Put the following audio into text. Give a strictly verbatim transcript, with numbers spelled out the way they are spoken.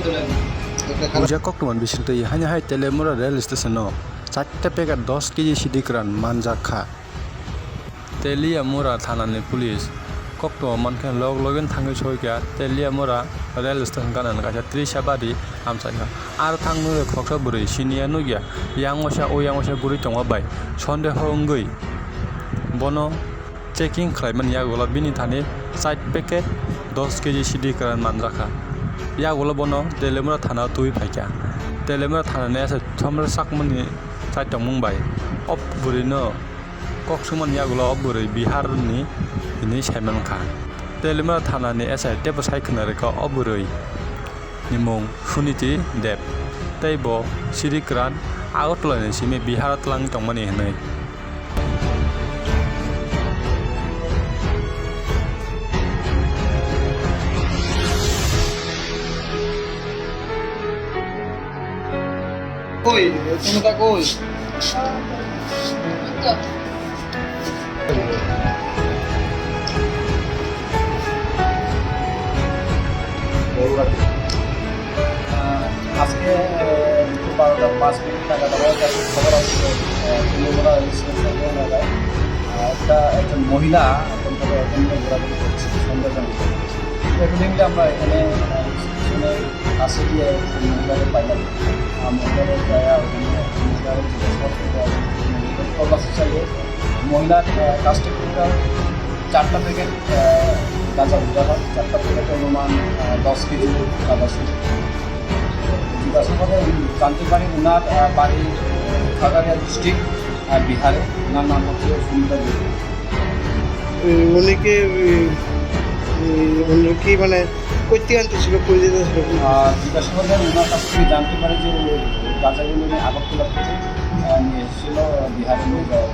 Puja koktwma bisingtwi haino hai Teliamura rail station-o chatta packet dos kg sidi kwran manjak kha. Teliamura thanani police koktwma mankhe log login thangwi soikha Teliamura rail station ganani kaisa trisabari amchaikha. Aro thang nukya khoroksa bwrwi siniya nukya, yang waisa o yang waisa guri tongma bai sondeho wngwi bono checking khlaimani yagulo bini thani char packet dos kg sidi kwran manjakha. Yagulo bono Teliamura thana twi phaikha. Teliamura thanani S I Somres Chakmani chaitongmung bai o bwrwino kok sumani yagulo o bwrwi Biharni hinwi saimankha. Teliamura thanani S I teibo sai khwna rwkha o bwrwi ni mung Suniti Deb, tei bo sidi kwran Agartala ni simi Bihar o twlangwi tongmani hwnwi. Koi, তুমি তা কই? আহ, আজকে, আহ, দুপুর বারোটা পাঁচ মিনিট নাগাদ আমার কাছে খবর আসছে, আহ, তেলিয়ামুড়া রেল স্টেশন এলাকায়, আহ, একটা, একজন মহিলা এখন তাদের অত্যন্ত ঘোরাঘুরি করছে সন্দেহজনক। অ্যাকর্ডিংলি আমরা এখানে, আহ, স্টেশনের কাছে গিয়ে একজন মহিলাকে পাইলাম। আহ, মহিলাকে পাইয়া ওখানে মহিলাকে জিজ্ঞাসা করতে, মহিলাকে তল্লাশি চালিয়ে মহিলার, আহ, কাছ থেকে টোটাল চারটা প্যাকেট, আহ, গাঁজা উদ্ধার হয়। চারটা প্যাকেটে অনুমান, আহ, দশ কেজি গাঁজা ছিল। জিজ্ঞাসাবাদে উনি জানতে পারি ওনার, আহ, বাড়ি খাগাড়িয়া ডিস্ট্রিক্ট, আহ, বিহারে। ওনার নাম হচ্ছে সুনিতা দেবী। উম, উনি কি, উম, উম, উনি কি মানে কোথেকে আনতেছিল, কই দিতেছিল? আহ, জিজ্ঞাসাবাদে ওনার কাছ থেকে জানতে পারি যে ওই গাঁজাগুলো উনি আগরতলা থেকে, আহ, নিয়ে এসেছিল, আহ, বিহারে নিয়ে যাওয়া।